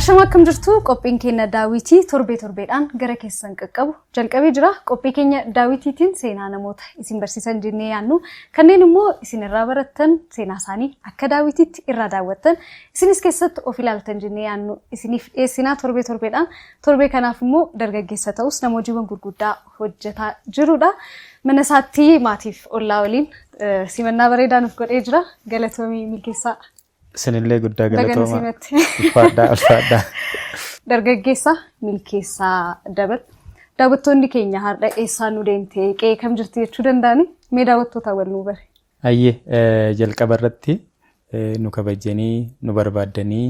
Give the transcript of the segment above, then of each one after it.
Ashama, akkam jirtu? Qophiin keenya daawwitii torbee torbeedhaan gara keessan qaqqabu jalqabee jira. Qophii keenya daawwitiitiin seenaa namoota isin barsiisan jennee yaannu, kanneen immoo isin irraa barattan, seenaa isaanii akka daawwitiitti irraa daawwattan, isinis keessatti of ilaaltan jennee yaannu isiniif dhiyeessinaa torbee torbeedhaan. Torbee kanaaf immoo dargaggeessa ta'us nama hojiiwwan gurguddaa hojjetaa jirudha. Mana isaatti maatiif ollaa waliin simannaa bareedaa nuuf godhee jira. Galatoomii, Milkeessaa. Isinillee guddaa Baga nu galatooma. simatte. Ulfaadhaa, ulfaadhaa. Dargaggeessa Milkeessaa Dabal. Daawwattoonni keenya har'a eessaan nu deemte, qe'ee kam jirti jechuu danda'ani? Mee daawwattoota wal nuu bare. Hayyee, jalqaba irratti nu kabajjanii nu barbaaddanii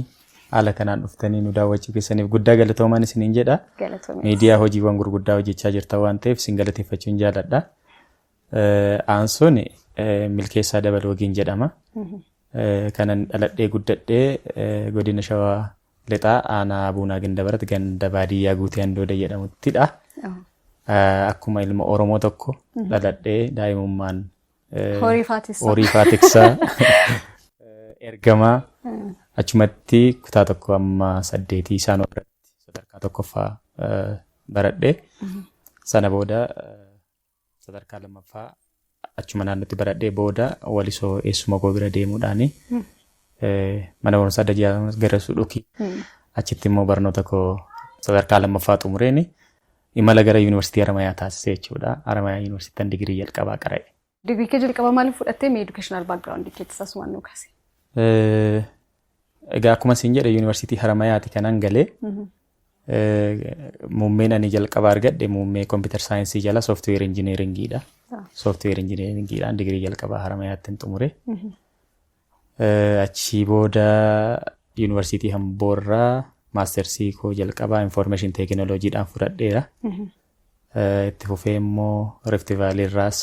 haala kanaan dhuftanii nu daawwachuu keessaniif guddaa galatoomaan isiniin jedha. Galatoomii. Miidiyaa hojiiwwan gurguddaa hojjechaa jirtan waan ta'eef isin galateeffachuun jaaladha. Aansuun Milkeessaa Dabal Wagiin jedhama. Kanan dhaladhee guddadhee godina Shawaa Lixaa, aanaa Buunaa Gindabarat, ganda baadiyyaa Guutee Andooda jedhamuttidha. Akkuma ilma Oromoo tokko dhaladhee daa'imummaan Horii faatissaa. Horii faatiksaa ergamaa achumatti kutaa 1 amma 8 isaan irratti sadarkaa tokkoffaa baradhee, sana booda sadarkaa lammaffaa achuma naannootti baradhee, booda Walisoo eessuma koo bira deemuudhaani mana barumsaa Dajjaa Garasuu Dhukii, achitti immoo barnoota koo sadarkaa lammaffaa xumureeni imala gara Yuunivarsiitii Haramayaa taasise jechuudha. Haramayaa Yuunivarsiitiin digirii jalqabaa qara'e. Digirii kee jalqabaa maaliif fudhattee? Mee educational background keetti asumaan nu kaase. Egaa akkuma isin jedhe, Yuunivarsiitii Haramayaati kanan galee. Muummeen ani jalqaba argadhe muummee computer science jala software engineeringiidha. Software engineeringiidhaan digirii jalqabaa Haramayaatti hin xumure. Achii booda Yuunivarsiitii Hamboorraa maastersii koo jalqabaa information technologyidhaan fudhadheera. Itti fufee immoo Rift Valley irraas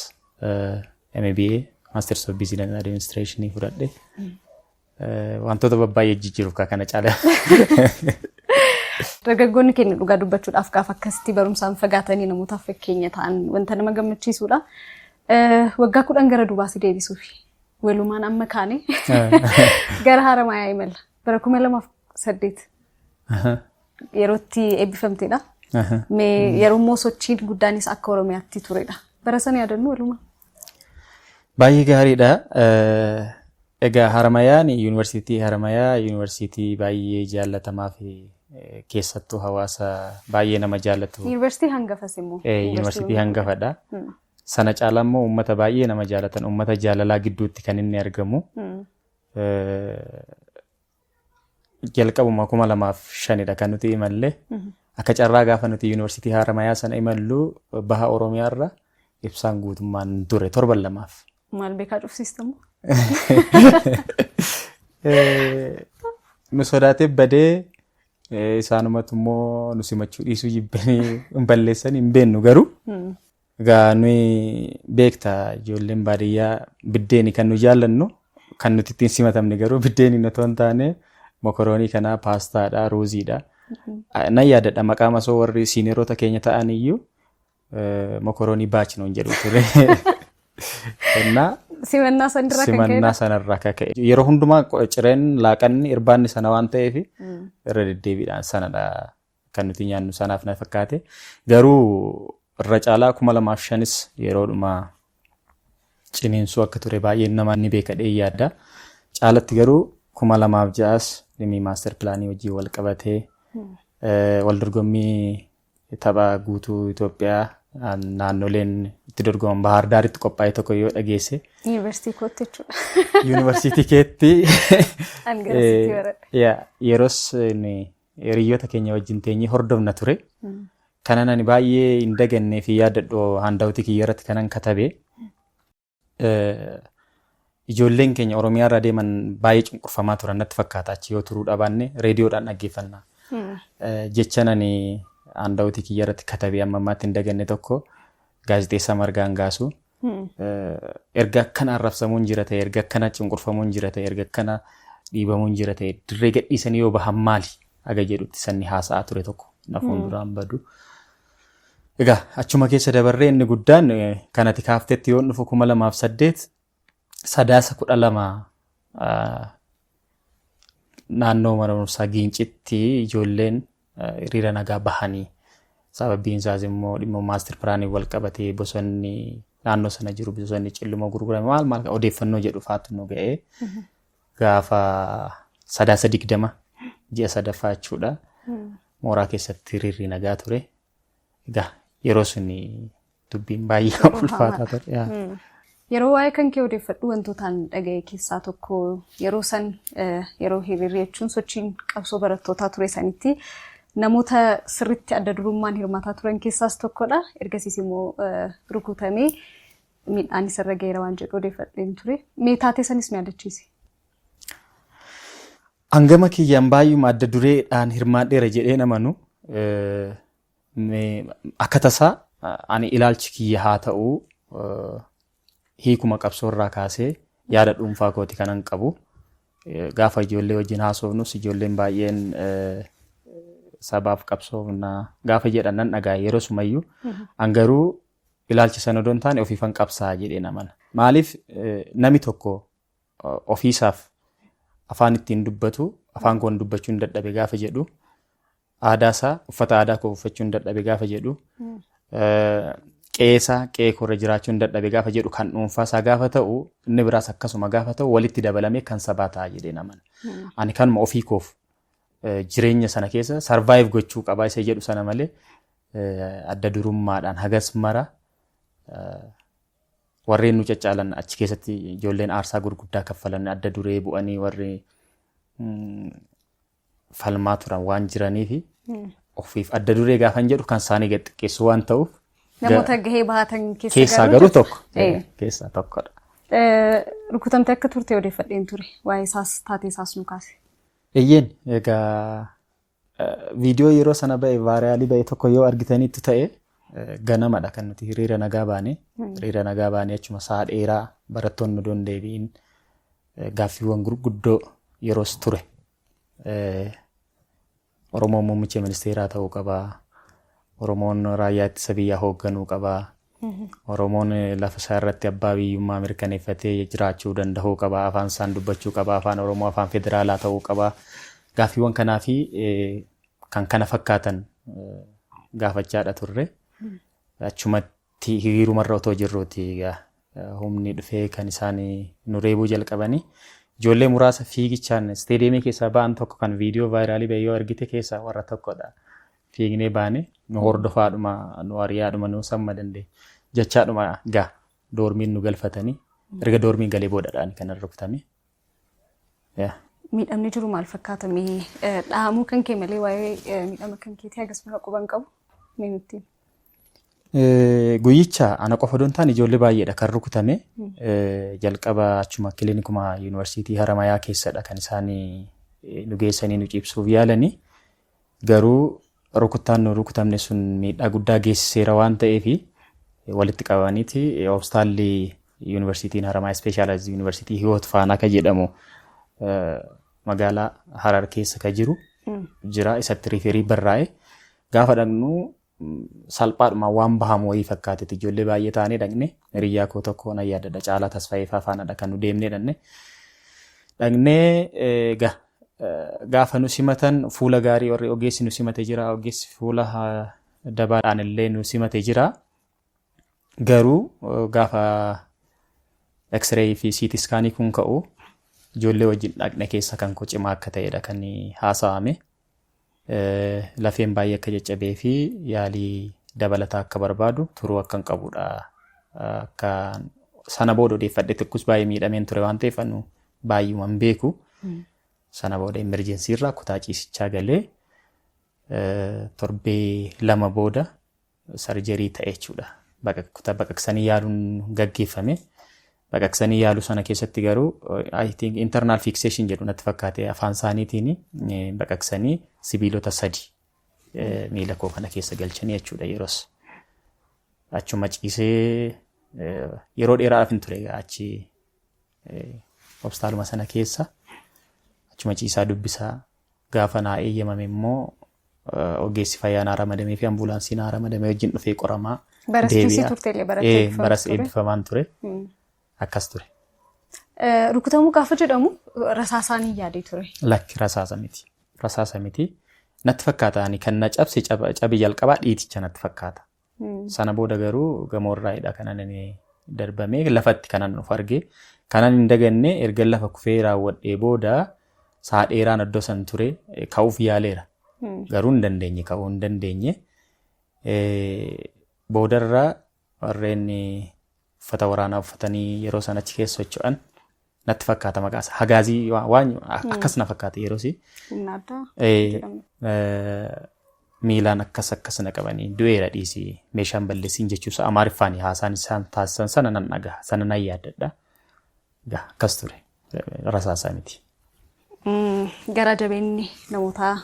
MBA, Masters of Business Administration fudhadhe. Wantoota babbaay'ee jijjiiruuf kana caala. Dargaggoonni keenya dhugaa dubbachuudhaaf gaafa akkasitti barumsaan fagaatanii namootaaf fakkeenya ta'an wanta nama gammachiisudha. Waggaa 10 gara duubaas deebisuufi walumaan amma kaane gara Haramayaa imala. Bara 2008 yerootti eebbifamtedha. Mee yeroo immoo sochiin guddaanis akka Oromiyaatti turedha. Bara sana yaadannu walumaa. Baay'ee gaariidha. Egaa Haramayaan, Yuunivarsiitii Haramayaa, yuunivarsiitii baay'ee jaallatamaa fi keessattuu hawaasa baay'ee nama jaallatu. Yuunivarsiitii hangafas immoo. Yuunivarsiitii hangafadha. Sana caalaa immoo uummata baay'ee nama jaallatan, uummata jaalalaa gidduutti kan inni argamu. Jalqabuma 2005dha kan nuti imalle. Akka carraa gaafa nuti Yuunivarsiitii Haramayaa sana imallu baha Oromiyaarra ibsaan guutummaan ture torban 2f. Maal beekaa cufsiistamu? Nu sodaatee badee, isaanumatu immoo nu simachuu dhiisuu jibbanii hin balleessan hin beennu garuu. Egaa nuyi beekta, ijoolleen baadiyyaa biddeeni kan nu jaallannu, kan nuti ittiin simatamne garuu biddeeni otoo hin taane mokoroonii kanaa, paastaadha, ruuziidha. Nan yaadadha, maqaa masoo warri siineroota keenya ta'an iyyuu mokoroonii baach nuun jedhu ture. Innaa Simannaa sanirraa kan simannaa ka'edha. Sanarraa kan ka'e. Yeroo hundumaa cireen, laaqanni, irbaanni sana waan ta'eef irra deddeebiidhaan sanadha kan nuti nyaannu, sanaaf na fakkaate. Garuu irra caalaa 2005s yeroodhuma ciniinsuu akka ture baay'een nama ni beeka dhee yaadda. Caalatti garuu 2006s dhimmi master planii wajjin wal qabatee wal dorgommii tapha guutuu Itoophiyaa naannoleen itti dorgoman Bahaar Daaritti qophaa'e tokko yoo dhageesse. Yuunivarsiitii kootti jechuudha. Yuunivarsiitii keetti. An garasitti baradhe. Yeroos hiriyoota keenya wajjin teenyee hordofna ture. Kanan ani baay'ee hin dagannee fi yaadadhu, handoutii kiyya irratti kanan katabe, ijoolleen keenya Oromiyaa irraa deeman baay'ee cunqurfamaa turan natti fakkaata, achi yoo turuu dhabaanne reediyoodhaan dhaggeeffanna. Jechan ani handoutii kiyya irratti katabee amma ammaatti hin daganne tokko, gaazexeessaa Margaan Gaasuu. Erga akkana arrabsamuun jira ta'e, erga akkana cunqurfamuun jira ta'e, erga akkana dhiibamuun jira ta'e, dirree gadhiisanii yoo bahan maali aga jedhutti sanni haasa'aa ture tokko na fuulduraan badu. Egaa achuma keessa dabarree inni guddaan kanati kaaftetti yoon dhufu, 2008 Sadaasa 12 Naannoo mana barumsaa Giincitti ijoolleen hiriira nagaa bahanii, sababiin isaas immoo dhimma master planii wal qabatee bosonni naannoo sana jiru, bosonni Cillumoo gurgurame, maal maal odeeffannoo jedhu faatu nu ga'ee, gaafa Sadaasa 20, ji'a sadaffaa jechuudha. Mooraa keessatti hiriirri nagaa ture. Egaa yeroo suni dubbiin baay'ee ulfaataa ture. Yeroo waa'ee kan kee odeeffadhu wantootaan dhaga'e keessaa tokko, yeroo san, yeroo hiriirri jechuun sochiin qabsoo barattootaa ture sanitti, namoota sirriitti adda durummaan hirmaataa turan keessaas tokkodha. Ergasiis immoo rukutamee miidhaan isarra ga'eera waan jedhu odeeffadheen ture. Mee taatee sanis ni yaadachiisi. Hangama kiyyaan baay'uma adda dureedhaan hirmaadheera jedheen amanu. Akka tasaa ani ilaalchi kiyya haa ta'u, hiikuma qabsoorraa kaasee yaada dhuunfaa kooti kanan qabu. Gaafa ijoollee wajjin haasofnus ijoolleen baay'een sabaaf qabsoofna gaafa jedhan nan dhagaa yeroo sumayyuu. An garuu ilaalcha sana odoo hin taane ofiifan qabsaa jedheen amana. Maaliif, nami tokko ofiisaaf afaan ittiin dubbatu, afaan koon dubbachuu hin dadhabe gaafa jedhu, aadaa isaa, uffata aadaa koo uffachuu hin dadhabe gaafa jedhu, qe'ee isaa, qe'ee koorra jiraachuu hin dadhabe gaafa jedhu, kan dhuunfaa isaa gaafa ta'u, inni biraas akkasuma gaafa ta'u, walitti dabalamee kan sabaa ta'a jedheen amana. Ani kanuma ofii koof jireenya sana keessa survive gochuu qabaa isa jedhu sana malee, adda durummaadhaan hagas mara warreen nu caccaalan achi keessatti ijoolleen aarsaa gurguddaa kaffalan, adda duree bu'anii warri falmaa turan waan jiraniifi, ofiif adda duree gaafan jedhu kan isaanii gad xiqqeessu waan ta'uuf. Namoota gahee bahatan keessaa garuu tokko. Keessaa tokkodha. Rukutamtee akka turte odeeffadheen ture. Waa'ee isaas, taatee isaas nu kaase. Eeyyeen, egaa viidiyoo yeroo sana ba'e, viralii ba'e tokko yoo argitanitti ta'e, ganamadha kan nuti hiriira nagaa baane. Hiriira nagaa baane, achuma sa'a dheeraa barattoonni odoo hin deebi'in gaaffiiwwan gurguddoo yeroos ture. Oromoon muummicha ministeeraa ta'uu qabaa. Oromoon raayyaa ittisa biyyaa hoogganuu qabaa. Oromoon lafa isaa irratti abbaa biyyummaa mirkaneeffatee jiraachuu danda'uu qaba. Afaan isaan dubbachuu qaba. Afaan Oromoo afaan federaalaa ta'uu qaba. Gaaffiiwwan kanaa fi kan kana fakkaatan gaafachaadha turre. Achumatti hiriirumarra otoo jirruuti humni dhufee kan isaan nu reebuu jalqabanii. Ijoollee muraasa fiigichaan isteediyeemii keessaa ba'an tokko, kan viidiyoo viralii ba'e yoo argite, keessaa warra tokkodha. Fiignee baane, nu hordofaadhuma, nu ari'aadhuma, nu samma dandeenye jechaadhuma gaa dormiin nu galfatanii, erga dormiin galee boodadhaan kan rukutame. Miidhamni jiru maal fakkaata? Mee dhahamuu kan kee malee waa'ee miidhama kan keetii hagas mara quban qabu, mee nutti. Guyyicha ana qofa osoo hin taane ijoollee baay'eedha kan rukutame. Jalqaba achuma kilinikuma yuunivarsiitii Haramayaa keessadha kan isaan nu geessanii nu ciibsuuf yaalanii. Garuu rukuttaan nu rukutamne sun miidhaa guddaa geessiseera waan ta'eef, walitti qabamaniiti hospitaalli yuunivarsiitiin Haramayaa Specialized Yuunivarsiitii Hiwoot Faanaa kan jedhamu magaalaa Harar keessa kan jiru jira, isatti refer barraa'e. Gaafa dhaqnu salphaadhuma waan bahamu wayii fakkaateeti ijoollee baay'ee taanee dhaqne. Hiriyyaa koo tokko nan yaadadha, Caalaa Tasfaayee fa'aa faanadha kan nu deemnee dhaqne. Dhaqnee gaafa nu simatan fuula gaarii warri ogeessi nu simate jira, ogeessi fuula dabaadhaan illee nu simate jira. Garuu gaafa X-ray fi CT scanii kun ka'u, ijoollee wajjin dhaqne keessa kan koo cimaa akka ta'edha kan haasa'ame. Lafeen baay'ee akka caccabee fi yaalii dabalataa akka barbaadu, turuu akka hin qabudha. Akka sana booda odeeffadhe xiqqus baay'ee miidhameen ture waan ta'eef anu baay'uma hin beeku. Sana booda emergency irraa kutaa ciisichaa galee, torbee 2 booda surgery ta'e jechuudha. Kutaa baqaqsanii yaaluun gaggeeffame. Baqaqsanii yaaluu sana keessatti garuu, I think, internal fixation jedhu natti fakkaate afaan isaaniitiin, baqaqsanii sibiilota sadi miila koo kana keessa galchanii jechuudha yeroos. Achuma ciisee yeroo dheeraadhaaf hin ture achi hospitaaluma sana keessa, achuma ciisaa dubbisaa, gaafa naa eeyyamame immoo ogeessi fayyaa naa ramadamee fi ambulaansii naa ramadamee wajjin dhufee qoramaa Baras ciisii turte illee barattee? Baras eebbifamaan ture. Akkas ture. Rukutamuu gaafa jedhamu rasaasaan hin yaadee ture. Lakki, rasaasa miti. Rasaasa miti. Natti fakkaata, ani kan na cabse cabi jalqabaa dhiiticha natti fakkaata. Sana booda garuu gamoorraayidha kanan inni darbamee lafatti kanan of arge. Kanan hin daganne, erga lafa kufee raawwadhee booda sa'a dheeraan iddoo san ture, ka'uuf yaaleera. Garuu hin dandeenye, ka'uu hin dandeenye. Boodarraa warreen uffata waraanaa uffatanii yeroo sana achi keessa socho'an natti fakkaata, maqaa isaa hagaazii waan akkas na fakkaata yeroosi. Humna addaa jedhamu. Miilaan akkas akkas na qabanii, "Du'eera, dhiisii, meeshaan balleessiin" jechuusa Amaariffaan haasaan isaan taasisan sana nan dhagaha, sana nan yaaddadha. Egaa akkas ture, rasaasaa miti. Gara jabeenyi namootaa,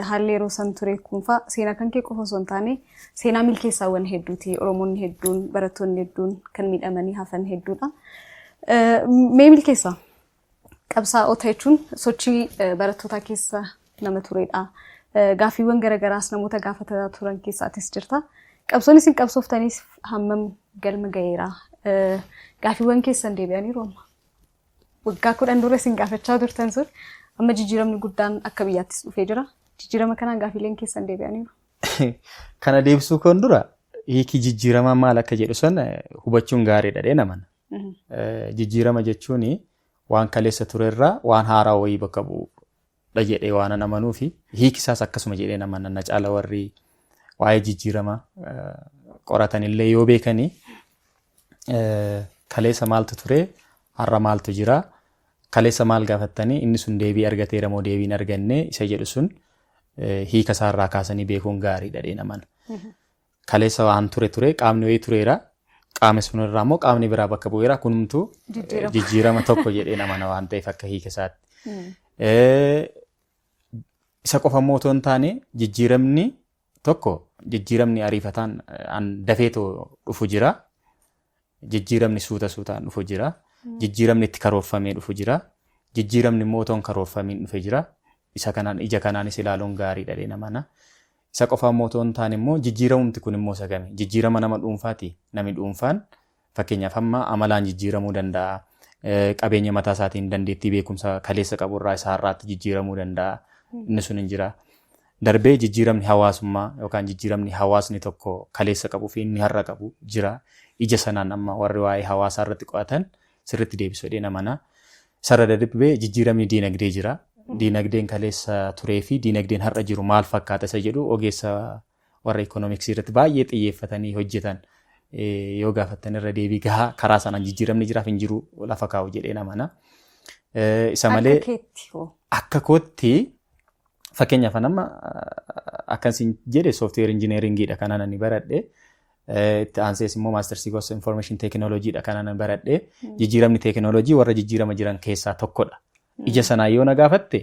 haalli yeroo san ture kunfaa seenaa kan kee qofa osoo hin taane seenaa milkeessaawwan hedduuti. Oromoonni hedduun, barattoonni hedduun kan miidhamanii hafan hedduudha. Mee Milkeessaa, qabsaa'ota jechuun sochii barattootaa keessa nama turedha. Gaaffiiwwan garaagaraas namoota gaafataa turan keessaatis jirta. Qabsoon isin qabsooftaniis hammam galma ga'eera? Gaaffiiwwan keessan deebi'aniiru amma? Waggaa 10 dura isin gaafachaa turtan sun amma jijjiiramni guddaan akka biyyaattis dhufee jira. Jijjiirama kanaan gaaffiileen keessan deebi'aniiru? Kana deebisuu koon dura hiikii jijjiiramaa maal akka jedhu sana hubachuun gaariidha dhee namana. Jijjiirama jechuun waan kaleessa turerraa waan haaraa wayii bakka bu'uudha jedhee waan an amanuu fi hiiki isaas akkasuma jedhee namana. Na caala warri waa'ee jijjiirama qoratanillee yoo beekanii, kaleessa maaltu ture, har'a maaltu jira, kaleessa maal gaafattanii, inni sun deebii argateera moo deebii hin arganne isa jedhu sun hiika isaarraa kaasanii beekuun gaariidha dhee namana. Kaleessa waan ture ture, qaamni wayii tureera. Qaama sunirraa immoo qaamni biraa bakka bu'eera. Kunumtuu Jijjiirama. jijjiirama tokko jedhee namana waan ta'eef akka hiika isaatti. Isa qofa immoo otoo hin taane, jijjiiramni tokko jijjiiramni ariifataan an dafeetoo dhufu jira. Jijjiiramni suuta suutaan dhufu jira. Jijjiiramni itti karoorfamee dhufu jira. Jijjiiramni immoo otoo hin karoorfamiin dhufe jira. Isa kanaan ija kanaanis ilaaluun gaariidha dhee namana. Isa qofa immoo otoo hin taane immoo jijjiiramumti kun immoo isa kami? Jijjiirama nama dhuunfaati. Namni dhuunfaan fakkeenyaaf amma amalaan jijjiiramuu danda'a. Qabeenya mataa isaatiin dandeettii beekumsa kaleessa qaburraa isa har'aatti jijjiiramuu danda'a. Inni sun hin jira. Darbee jijjiiramni hawaasummaa yookaan jijjiiramni hawaasni tokko kaleessa qabuu fi inni har'a qabu jira. Ija sanaan amma warri waa'ee hawaasaa irratti qo'atan sirriitti deebisu jedhee namana. Isarra darbee jijjiiramni diinagdee jira. Diinagdeen kaleessa turee fi diinagdeen har'a jiru maal fakkaata isa jedhu ogeessa warra ikoonomiksii irratti baay'ee xiyyeeffatanii hojjetan yoo gaafattan irra deebii gahaa karaa sanaan jijjiiramni jiraaf hin jiru lafa kaa'u jedhee namana. Isa malee Akka keetti hoo? Akka kootti, fakkeenyaaf amma akkan jedhe software engineeringiidha kanan ani baradhe. Itti aansees immoo maastarsii gosa information technologyidha kanan ani baradhe. Jijjiiramni teekinooloojii warra jijjiirama jiran keessaa tokkodha. Ija sanaa yoo na gaafatte,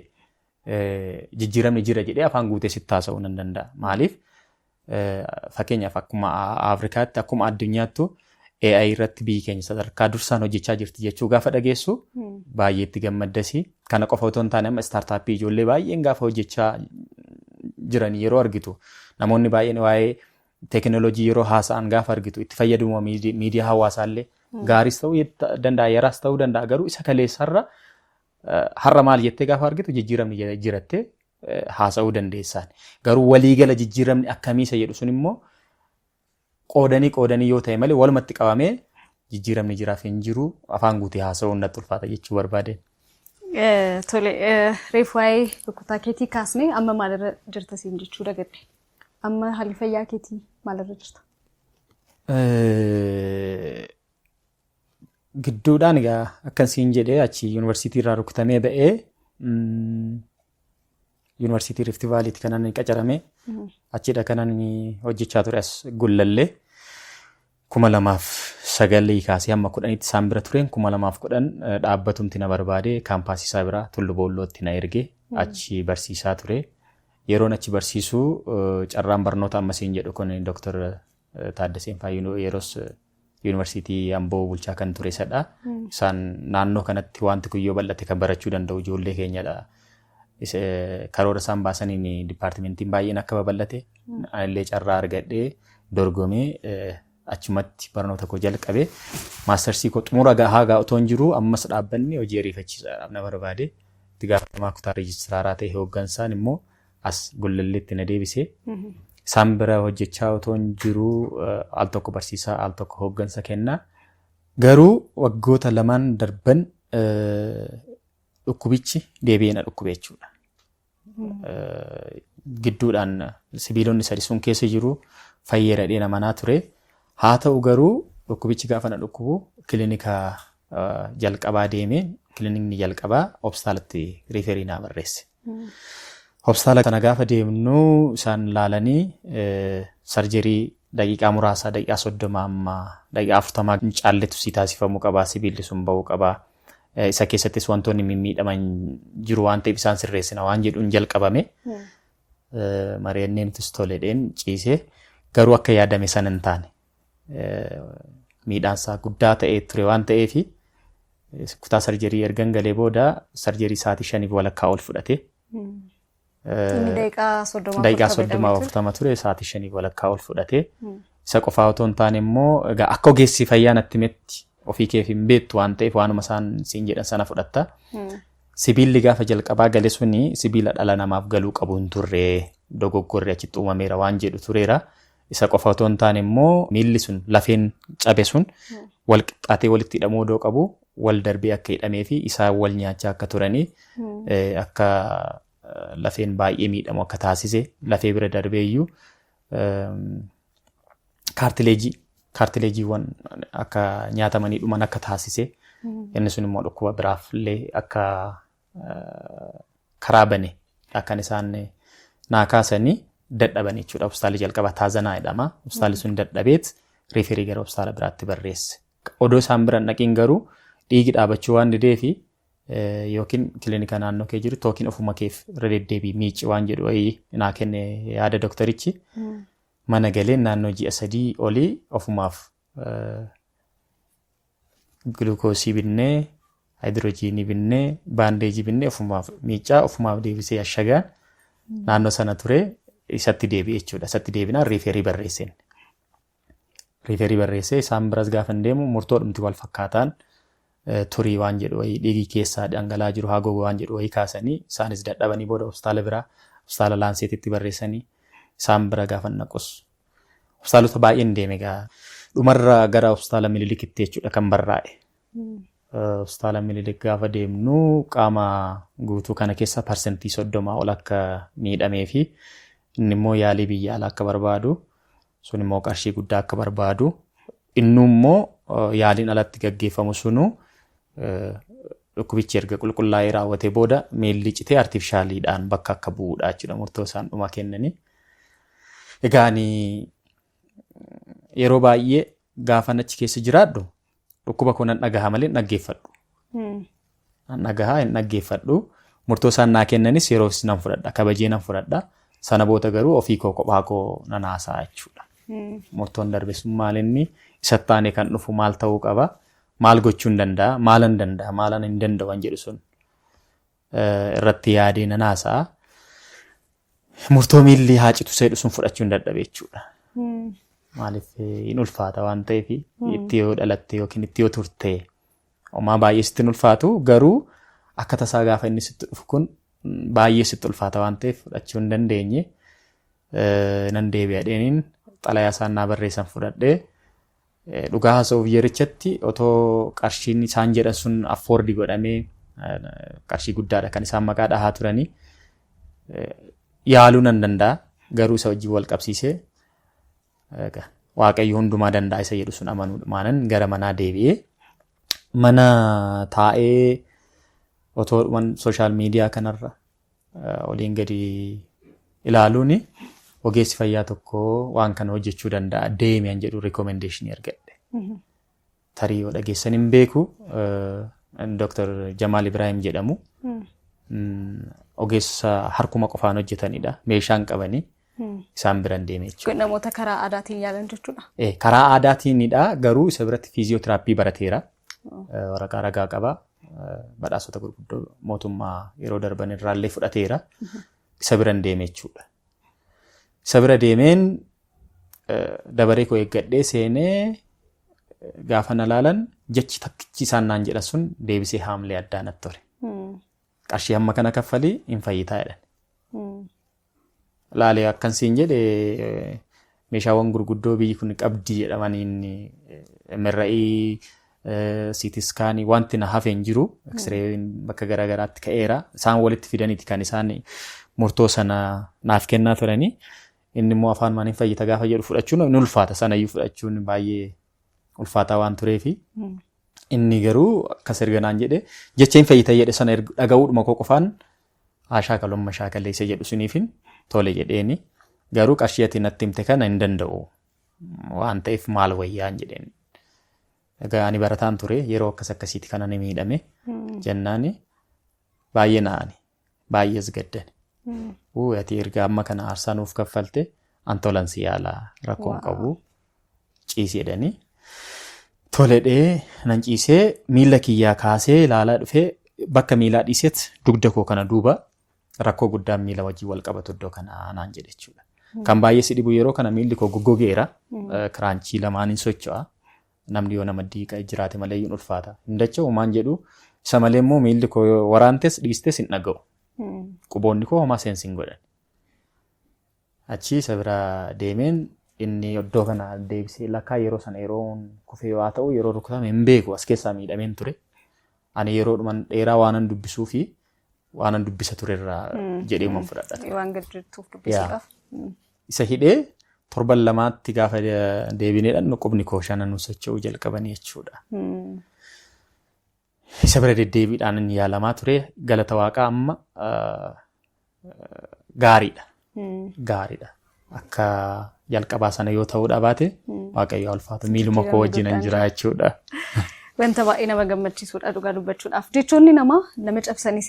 jijjiiramni jira jedhee afaan guutee sitti haasa'uu nan danda'a. Maaliif, fakkeenyaaf akkuma Afrikaatti, akkuma addunyaattu AI irratti biyyi keenya sadarkaa dursaan hojjechaa jirti jechuu gaafa dhageessu baay'ee itti gammaddasi. Kana qofa otoo hin taane, amma startup ijoollee baay'een gaafa hojjechaa jiran yeroo argitu, namoonni baay'een waa'ee teekinooloojii yeroo haasa'an gaafa argitu, itti fayyadamuu miidiyaa hawaasaallee gaaris ta'uu danda'a, yaraas ta'uu danda'a, garuu isa kaleessarra har'a maal jettee gaafa argitu jijjiiramni jirattee haasa'uu dandeessaan. Garuu waliigala jijjiiramni akkamii isa jedhu sun immoo qoodanii qoodanii yoo ta'e malee walumatti qabamee jijjiiramni jiraaf hin jiru afaan guutee haasa'uun natti ulfaata jechuu barbaade. Tole, reefu waa'ee rukutaa keetii kaasnee amma maalirra jirta siin jechuu dagadhe. Amma haalli fayyaa keetii maalirra jirta? Gidduudhaan egaa akkan siin jedhee achi yuunivarsiitii irraa rukutamee ba'ee yuunivarsiitii Rift Vaaliitti kanan inni qacarame. Achidha kanan inni hojjechaa ture, as Gullallee. 2009 kaasee hamma 10tti isaan bira tureen. 2010 dhaabbatumti na barbaade, kaampaasii isaa biraa Tullu Boollootti na erge, achi barsiisaa ture. Yeroon achi barsiisuu carraan barnoota ammasiin jedhu kun Dooktar Taaddaseen Faayyinoo yeroos yuunivarsiitii Amboo bulchaa kan ture isadha. Isaan naannoo kanatti wanti kun yoo bal'ate kan barachuu danda'u ijoollee keenyadha. Karoora isaan baasaniin dipaartimentiin baay'een akka babal'ate anillee carraa argadhee dorgomee Achumatti barnoota koo jalqabe. Maastarsii koo xumura gahaa otoo hin jiru ammas dhaabbanni hojii ariifachiisaadhaaf na barbaade. Itti gaafatamaa kutaa reejistiraaraa ta'e hooggansaan immoo as Gullalleetti na deebise. Isaan bira hojjechaa otoo hin jiru al tokko barsiisaa, al tokko hooggansa kennaa. Garuu waggoota lamaan darban dhukkubichi deebi'ee na dhukkube jechuudha. Gidduudhaan sibiilonni sadi sun keessa jiru fayyeera dheena manaa ture. Haa ta'u garuu dhukkubichi gaafa na dhukkubu kilinika jalqabaa deemee, kilinikni jalqabaa hospitaalatti refer naa barreesse. Hospitaala kana gaafa deemnu isaan laalanii surgery daqiiqaa muraasaa, daqiiqaa 30 amma daqiiqaa 40 hin caalletu si taasifamuu qabaa, sibiilli sun ba'uu qabaa. Isa keessattis wantoonni mimmiidhaman jiru waan ta'eef isaan sirreessina waan jedhuun jalqabame. Mari'annee nutis toledheen ciisee, garuu akka yaadame sana hin taane. Miidhaansaa guddaa ta'ee ture waan ta'eef kutaa surgery ergan galee booda surgery sa'aatii 5.30 ol fudhate. Inni daqiiqaa 30 Daqiiqaa 30 40 ture sa'aatii 5.30 ol fudhate. Isa qofaa otoo hin taane immoo egaa akka ogeessi fayyaa natti himetti, ofii keef hin beektu waan ta'eef waanuma isaan siin jedhan sana fudhatta. Sibiilli gaafa jalqabaa gale suni sibiila dhala namaaf galuu qabu hin turre, dogoggorri achitti uumameera waan jedhu tureera. Isa qofa otoo hin taane immoo miilli sun, lafeen cabe sun wal qixxaatee walitti hidhamuu odoo qabu wal darbee akka hidhamee fi isaan wal nyaachaa akka turanii akka lafeen baay'ee miidhamu akka taasise, lafee bira darbee iyyuu cartilageewwan akka nyaatamanii dhuman akka taasise, inni sun immoo dhukkuba biraaf illee akka karaa bane akkan isaan naa kaasanii dadhaban jechuudha. Hospitaalli jalqabaa Taazanaa jedhama. Hospitaalli sun dadhabeet refer gara hospitaala biraatti barreesse. Odoo isaan bira hin dhaqiin garuu dhiigi dhaabachuu waan dideefi yookiin kilinika naannoo kee jiru yookiin ofuma keef irra deddeebii miici waan jedhu wayii naa kenne yaada doktarichi. Mana galeen naannoo ji'a 3 olii ofumaaf glucose binnee, hydrogen binnee, bandage binnee, ofumaaf miicaa, ofumaaf deebisee ashagaan naannoo sana ture. Isatti deebi'e jechuudha. Isatti deebinaan refer barreesseen. Refer barreessee isaan biras gaafa hin deemu murtoo dhumti wal fakkaataan turii waan jedhu wayii, dhiigi keessaa dhangala'aa jiru haa gogu waan jedhu wayii kaasanii, isaanis dadhabanii booda hospitaala biraa, hospitaala Laanseetitti barreessanii, isaan bira gaafa naqus hospitaalota baay'een deeme. Egaa dhumarra gara hospitaala Minilikitti jechuudha kan barraa'e. Hospitaala Minilik gaafa deemnu qaama guutuu kana keessa 30% ol akka miidhamee fi inni immoo yaalii biyya alaa akka barbaadu, sun immoo qarshii guddaa akka barbaadu, innuu immoo yaaliin alatti gaggeeffamu sunu dhukkubichi erga qulqullaa'ee raawwatee booda miilli citee artificialiidhaan bakka akka bu'uudha jechuudha murtoo isaan dhuma kennanii. Egaa ani yeroo baay'ee gaafan achi keessa jiraadhu dhukkuba koo nan dhagaha malee hin dhaggeeffadhu. Nan dhagahaa, hin dhaggeeffadhu. Murtoo isaan naa kennanis yeroo nan fudhadha, kabajee nan fudhadha. Sana booda garuu ofii koo kophaa koo nan haasa'a jechuudha. Murtoon darbe sun maal, inni isatti aanee kan dhufu maal ta'uu qaba? Maal gochuu hin danda'a? Maalan danda'a? Maalan hin danda'u kan jedhu sun irratti yaadee nan haasa'a. Murtoo miilli haa citu seedhu sun fudhachuu hin dadhabe jechuudha. Maaliif, hin ulfaata waan ta'eef, itti yoo dhalatte yookiin itti yoo turte homaa baay'ee sitti hin ulfaatu, garuu akka tasaa gaafa inni sitti dhufu kun baay'ee sitti ulfaata waan ta'eef fudhachuu hin dandeenye. Nan deebi'a dheeniin xalayaa isaan naa barreessan fudhadhee, dhugaa haasa'uuf yerichatti otoo qarshiin isaan jedhan sun afford godhamee, qarshii guddaadha kan isaan maqaa dhahaa turanii, yaaluu nan danda'a, garuu isa wajjin wal qabsiisee Waaqayyo hundumaa danda'a isa jedhu sun amanuudhumaanan gara manaa deebi'ee mana taa'ee otoo dhuman social media kanarra oliin gadi ilaaluun ogeessi fayyaa tokko waan kana hojjechuu danda'a, deemi an jedhu recommendation argadhe. Tarii yoo dhageessan hin beeku, Dr. Jamaal Ibrahim jedhamu. Ogeessa harkuma qofaan hojjetanidha. Meeshaan qabanii isaan biran deeme jechuudha. Namoota karaa aadaatiin yaalan jechuudha. Karaa aadaatiinidha, garuu isa biratti physiotherapy barateera. Waraqaa ragaa qaba. Badhaasota gurguddoo mootummaa yeroo darban irraallee fudhateera. Isa biran deeme jechuudha. Isa bira deemeen Dabaree koo eeggadhee seenee gaafa na laalan jechi takkichi isaan naan jedhan sun deebisee haamlee addaa natti tole. Qarshii hamma kana kaffalii hin fayyitaa jedhan. Laalee akkan siin jedhe meeshaawwan gurguddoo biyyi kun qabdi jedhamaniin MRI, CT scan wanti na hafe hin jiru. X-rayn bakka garaagaraatti ka'eera. Isaan walitti fidaniiti kan isaan murtoo sana naaf kennaa turanii. Inni immoo afaan maaliin fayyita gaafa jedhu fudhachuun ni ulfaata. Sanayyuu fudhachuun baay'ee ulfaataa waan tureefi. Inni garuu akkas erga naan jedhe, jecha hin fayyita jedhe sana dhaga'uudhuma koo qofaan haa shaakalu, amma shaakalee isa jedhu suniifin tole jedheeni. Garuu qarshii ati natti himte kana hin danda'u waan ta'eef maal wayyaan jedheen. Egaa ani barataan ture, yeroo akkas akkasiiti kana ni miidhame jennaani baay'ee na'ani, baay'ees gaddani. Uu, ati erga amma kana aarsaa nuuf kaffalte an tolan si yaalaa, rakkoon qabu, ciisi jedhanii. Toledhee nan ciisee, miila kiyyaa kaasee ilaalaa dhufee bakka miilaa dhiiseet dugda koo kana duuba rakkoo guddaan miila wajjin wal qabatu iddoo kana naan jedhe jechuudha. Kan baay'ee si dhibu yeroo kana miilli koo goggogeera. Kiraanchii lamaaniin socho'a. Namni yoo nama diiqa jiraate malee hin ulfaata. Hin dacha'u maan jedhu isa malee immoo miilli koo waraantes dhiistes hin dhaga'u. Quboonni koo homaa seensi hin godhan. Achii isa bira deemeen inni iddoo kana deebisee lakkaa yeroo sana yeroo kufee yoo ta'u, yeroo rukutame hin beeku, as keessaa miidhameen ture. Ani yeroodhuman dheeraa waanan dubbisuu fi waanan dubbisa turerraa jedhee man fudhadha ture. Waan gad jirtuuf dubbisuudhaaf. Isa hidhee torban lamaatti gaafa deebineedhaan qubni koo shanan socho'uu jalqabanii jechuudha. Isa bira deddeebiidhaan inni yaalamaa ture, galata waaqaa amma gaariidha. Gaariidha. Akka jalqabaa sana yoo ta'uu dhabaate, Waaqayyo ulfaatu, miiluma koo wajjin hin jira jechuudha. Wanta baay'ee nama gammachiisudha dhugaa dubbachuudhaaf. Jechoonni namaa nama cabsanis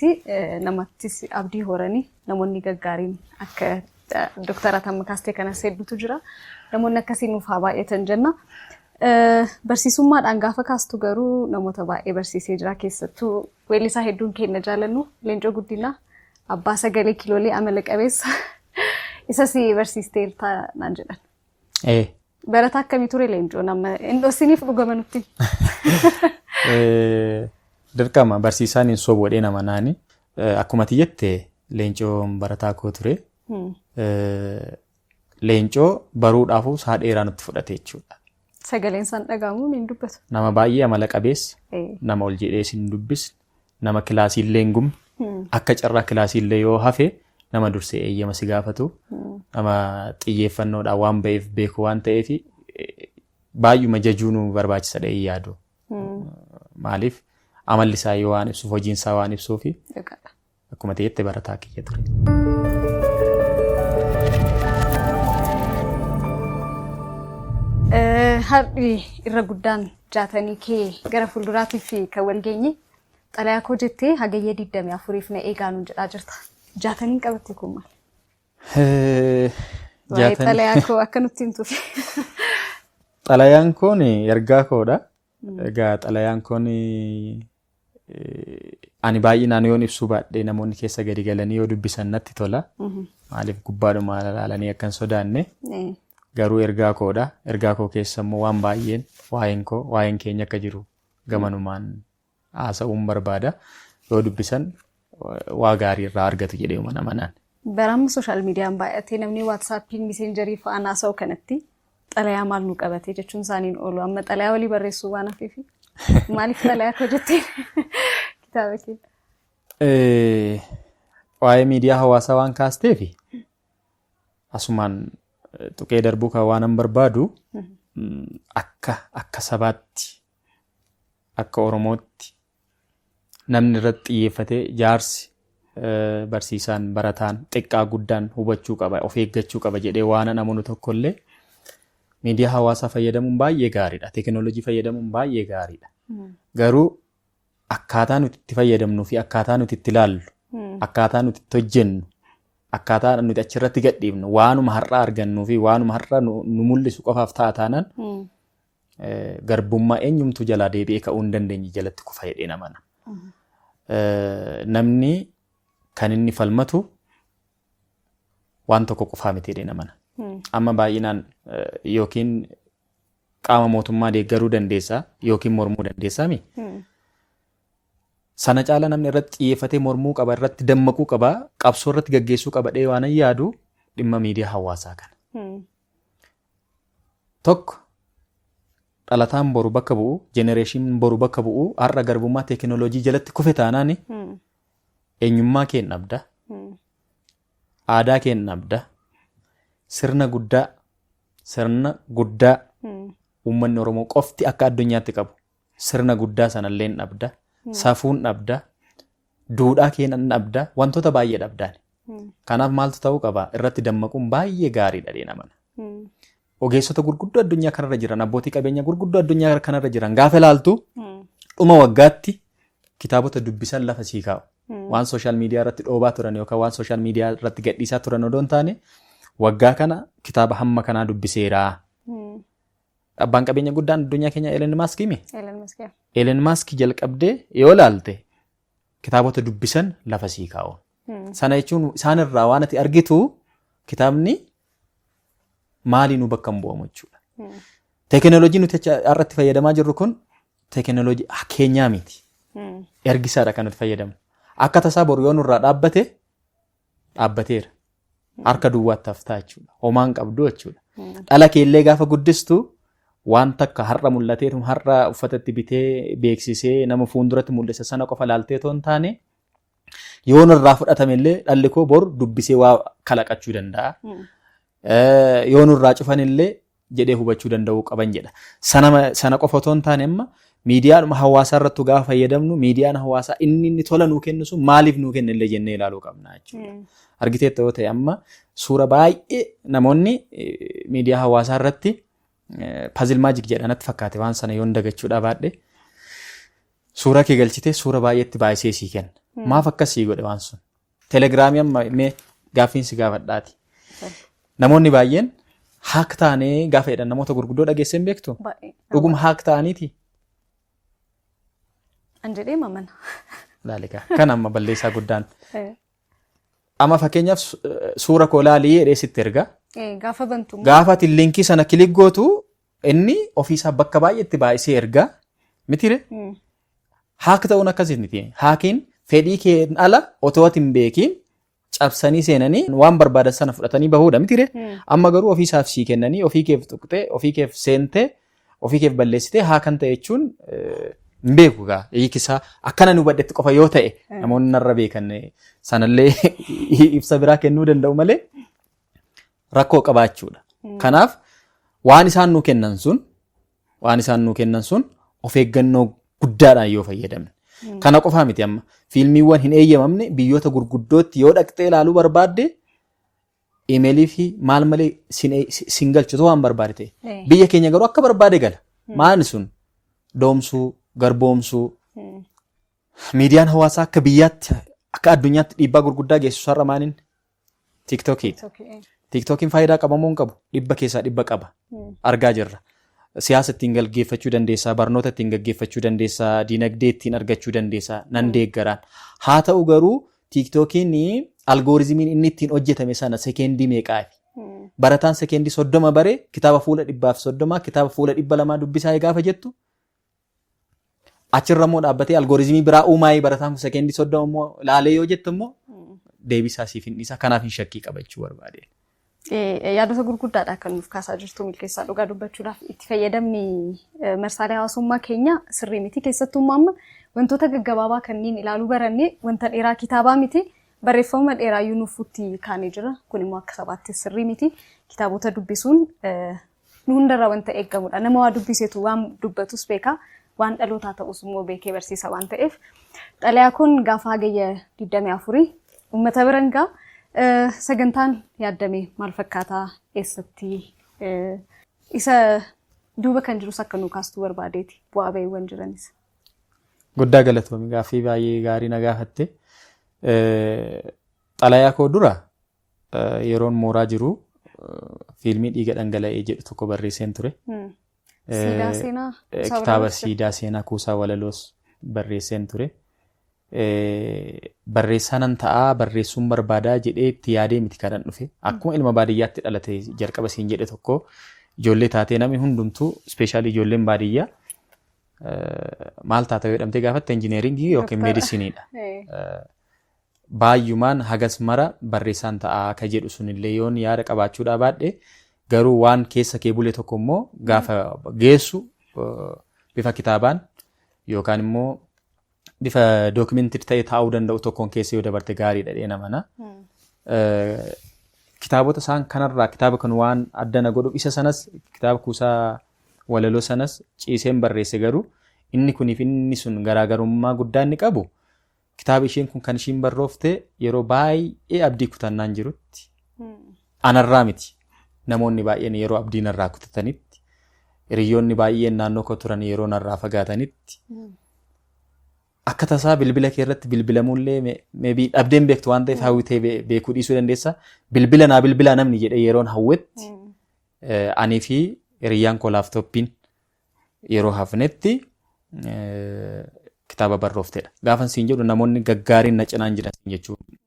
namattis abdii horanii namoonni gaggaariin akka Doktara Tamma Kaastee kanas hedduutu jira. Namoonni akkasii nuuf haa baay'atan jenna. Barsiisummaadhaan gaafa kaastu garuu namoota baay'ee barsiisee jira. Keessattuu weellisaa hedduun keenya jaalannu Leencoo Guddinaa, abbaa sagalee kiloolee amala qabeessa, isas barsiisteerta naan jedhan. Barataa akkamii ture Leencoon amma hin dhoksiniif dhugama nutti? Dirqama barsiisaan hin sobu jedhee nama naani. Akkuma ati jette Leencoon barataa koo ture. Leencoo baruudhaafuu isaa dheeraa nutti fudhate jechuudha. Sagaleen isaan dhaga'amu hin dubbatu. Nama baay'ee amala qabeessa, nama ol jedhee sin dubbisne, nama kilaasii illee hin gubne, akka carraa kilaasii illee yoo hafe nama dursee eeyyama si gaafatu, nama xiyyeeffannoodhaan waan ba'eef beeku waan ta'eef baay'uma jajuu nu barbaachisa dha'ee yaadu. Maaliif, amalli isaa yoo waan ibsuuf, hojiin isaa waan ibsuufi akkuma ta'etti barataa kiyya ture. Har'i irra guddaan jaatanii kee gara fuulduraatiif kan wal geenye xalayaa koo jettee hagayya 24f na eegaa nuun jedhaa jirta. Jaataniin qabatte kun maal? Waa'ee xalayaa koo akka nutti himtuuf. Xalayaan kun ergaa koodha. Egaa xalayaan kun ani baay'inaan yoon ibsuu baadhee namoonni keessa gadi galanii yoo dubbisan natti tola. Maaliif, gubbaadhuma ilaalanii akka hin sodaanne. Garuu ergaa koodha. Ergaa koo keessa immoo waan baay'een waa'een koo, waa'een keenya akka jiru gamanumaan haasa'uun barbaada. Yoo dubbisan waa gaarii irraa argatu jedhee mana manaan. Bara amma social mediaan baay'atee namni WhatsAppiin, Messengerii fa'aan haasa'u kanatti xalayaa maal nu qabate jechuun isaaniin oolu. Amma xalayaa walii barreessuu waan hafeefi maaliif xalayaa koo jettee kitaaba kee? Waa'ee miidiyaa hawaasaa waan kaasteefi asumaan tuqee darbuu kan waan barbaadu, akka sabaatti, akka Oromootti namni irratti xiyyeeffatee, jaarsi, barsiisaan, barataan, xiqqaa guddaan hubachuu qaba, of eeggachuu qaba jedhee waan an amanu tokkollee, miidiyaa hawaasaa fayyadamuun baay'ee gaariidha. Teekinooloojii fayyadamuun baay'ee gaariidha. Garuu akkaataa nuti itti fayyadamnuu fi akkaataa nuti itti ilaallu, akkaataa nuti itti hojjennu, akkaataa nuti achirratti gadhiifnu waanuma har'a argannuu fi waanuma har'a nu mul'isu qofaaf ta'a taanaan garbummaa eenyumtuu jalaa deebi'ee ka'uu hin dandeenye jalatti kufa jedhee namana. Namni kan inni falmatu waan tokko qofaa miti jedhee namana. Amma baay'inaan yookiin qaama mootummaa deeggaruu dandeessaa yookiin mormuu dandeessaa mi? Sana caala namni irratti xiyyeeffatee mormuu qaba, irratti dammaquu qaba, qabsoo irratti gaggeessuu qaba dhee waan yaadu dhimma miidiyaa hawaasaa kana. Tokko, dhalataan boru bakka bu'u, generation boru bakka bu'u har'a garbummaa teekinooloojii jalatti kufe taanaan eenyummaa kee dhabda, aadaa kee dhabda, sirna guddaa uummanni Oromoo qofti akka addunyaatti qabu sirna guddaa sanallee dhabda, safuun dhabda, duudhaa kee dhabda, wantoota baay'ee dhabdaan. Kanaaf maaltu ta'uu qaba? Irratti dammaquun baay'ee gaariidha dhee namana. Ogeessota gurguddoo addunyaa kanarra jiran, abbootii qabeenya gurguddoo addunyaa kanarra jiran gaafa ilaaltu dhuma waggaatti kitaabota dubbisan lafa sii kaa'u. Waan social media irratti dhoobaa turan yookaan waan social media irratti gadhiisaa turan odoo hin taane, waggaa kana kitaaba hamma kanaa dubbiseera. Abbaan qabeenya guddaan addunyaa keenya Elon Musk mi? Elon Musk. Elon Musk jalqabdee yoo ilaalte kitaabota dubbisan lafa sii kaa'u. Sana jechuun isaanirraa waan ati argitu kitaabni maaliinuu bakka hin bu'amu jechuudha. Teekinooloojii nuti har'atti fayyadamaa jirru kun teekinooloojii keenyaa miti. Ergisaadha kan nuti fayyadamnu. Akka tasaa boru yoo nurraa dhaabbate, dhaabbateera. Harka duwwaatti haftaa jechuudha. Homaan qabdu jechuudha. Dhala keellee gaafa guddistu waan takka har'a mul'ateetu har'a uffatatti bitee beeksisee nama fuulduratti mul'isa sana qofa laaltee otoo hin taane, yoo nurraa fudhatame illee dhalli koo bor dubbisee waa kalaqachuu danda'a. Yoo nurraa cufan illee jedhee hubachuu danda'uu qaban jedha. Sana qofa otoo hin taane, amma miidiyaadhuma hawaasaa irrattu gaafa fayyadamnu miidiyaan hawaasaa inni tola nuu kennu sun maaliif nuu kenna illee jennee ilaaluu qabna jechuudha. Argiteetta yoo ta'e, amma suura baay'ee namoonni miidiyaa hawaasaa irratti puzzle magic jedha natti fakkaate, waan sana yoon dagachuudhaa baadhe, suura kee galchitee suura baay'eetti baay'isee sii kenna. Maaf akkasii godhe waan sun? Telegiraamii amma mee gaaffiin si gaafadhaati. Namoonni baay'een hack taanee gaafa jedhan namoota gurguddoo dhageessee hin beektu? Dhuguma hack ta'aniiti? An jedhee mamana. Laalikaa kan amma balleessaa guddaan. Amma fakkeenyaaf suura koo laalii jedhee sitti erga. Gaafa bantu. Gaafa ati linkii sana click gootu inni ofiisaa bakka baay'eetti baay'isee erga. Mitire? Hack ta'uun akkasii miti. Hackiin fedhii keen ala otoo ati hin beekiin cabsanii seenanii waan barbaadan sana fudhatanii bahuudha mitire? Amma garuu ofiisaaf sii kennanii, ofii keef tuqxee, ofii keef seentee, ofii keef balleessitee hackan ta'e jechuun hin beeku gaa. Hiikisaa akkana nu hubadhetti qofa yoo ta'e, namoonni narra beekan sanallee ibsa biraa kennuu danda'u malee rakkoo qabaachuudha. Kanaaf waan isaan nuu kennan sun of eeggannoo guddaadhaan yoo fayyadamne. Kana qofaa miti, amma fiilmiiwwan hin eeyyamamne biyyoota gurguddootti yoo dhaqxee ilaaluu barbaadde imeelii fi maal malee sin galchitu waan barbaade ta'e. Biyya keenya garuu akka barbaade gala. Maali sun? Doomsuu, garboomsuu. Miidiyaan hawaasaa akka biyyaatti, akka addunyaatti dhiibbaa gurguddaa geessisu har'a maaliin? Tiiktookiidha. Tiiktookiin faayidaa qaba moo hin qabu? 100% qaba. Argaa jirra. Siyaasa ittiin gaggeeffachuu dandeessaa, barnoota ittiin gaggeeffachuu dandeessaa, diinagdee ittiin argachuu dandeessaa, nan deeggaraan. Haa ta'u garuu tiiktookiin algorithmiin inni ittiin hojjetame sana sekeendii meeqaafi? Barataan sekeendii 30 bare kitaaba fuula 130, kitaaba fuula 200 dubbisaa gaafa jettu, achirra immoo dhaabbatee algorithmii biraa uumaayee barataan kun sekeendii 30 immoo laalee yoo jettu immoo deebisaa siif hin dhiisa. Kanaaf hin shakkii qabachuu barbaade. Yaadota gurguddaadha kan nuuf kaasaa jirtu, Milkeessaa. Dhugaa dubbachuudhaaf itti fayyadamni marsaalee hawaasummaa keenya sirrii miti. Keessattuu amma wantoota gaggabaabaa kanneen ilaaluu barannee wanta dheeraa kitaabaa miti barreeffama dheeraayyuu nuuf kaanee jira. Kun immoo akka sabaatti sirrii miti. Kitaabota dubbisuun nu hundarraa wanta eeggamudha. Nama waa dubbisetu waan dubbatus beeka. Waan dhalootaa ta'us immoo beekee barsiisa waan ta'eef. Xalayaa kun gaafa Hagayya 24 uummata biran ga'a. Sagantaan yaaddame maal fakkaataa, eessatti, isa duuba kan jirus akka nu kaastuu barbaadeeti, bu'aa bahiiwwan jiranis. Guddaa galatoomi, gaaffii baay'ee gaarii na gaafatte. Xalayaa koo dura yeroon mooraa jiru fiilmii Dhiiga Dhangala'ee jedhu tokko barreesseen ture. Siidaa seenaa. Kitaaba Siidaa Seenaa kuusaa walaloos barreesseen ture. Barreessaa nan ta'aa, barreessuun barbaadaa jedhee itti yaadee miti kanan dhufe. Akkuma ilma baadiyyaatti dhalate jalqaba siin jedhe tokko, ijoollee taatee namni hundumtuu, especially ijoolleen baadiyyaa, maal taata yoo jedhamtee gaafatte, engineering yookiin meedisinii dha. Baay'umaan hagas mara barreessaan ta'aa akka jedhu sunillee yoon yaada qabaachuudhaa baadhe, garuu waan keessa kee bule tokko immoo gaafa geessu bifa kitaabaan yookaan immoo bifa document ta'e taa'uu danda'u tokkoon keessa yoo dabarte gaariidha dhee namana. Kitaabota isaan kanarraa kitaaba kan waan adda na godhu isa sanas, kitaaba kuusaa walaloo sanas ciiseen barreesse, garuu inni kuniif inni sun garaagarummaa guddaa inni qabu, kitaaba isheen kun kan ishiin barroofte yeroo baay'ee abdii kutannaan jirutti, anarraa miti, namoonni baay'een yeroo abdii narraa kutatanitti, hiriyoonni baay'een naannoo koo turan yeroo narraa fagaatanitti, akka tasaa bilbila kee irratti bilbilamuullee maybe dhabdeen beektu waan ta'eef hawwitee beekuu dhiisuu dandeessa. Bilbila naa bilbilaa namni jedhee yeroon hawwetti, anii fi hiriyyaan koo laptop iin yeroo hafnetti kitaaba barrooftedha. Gaafan siin jedhu namoonni gaggaariin na cinaan jiran jechuudha.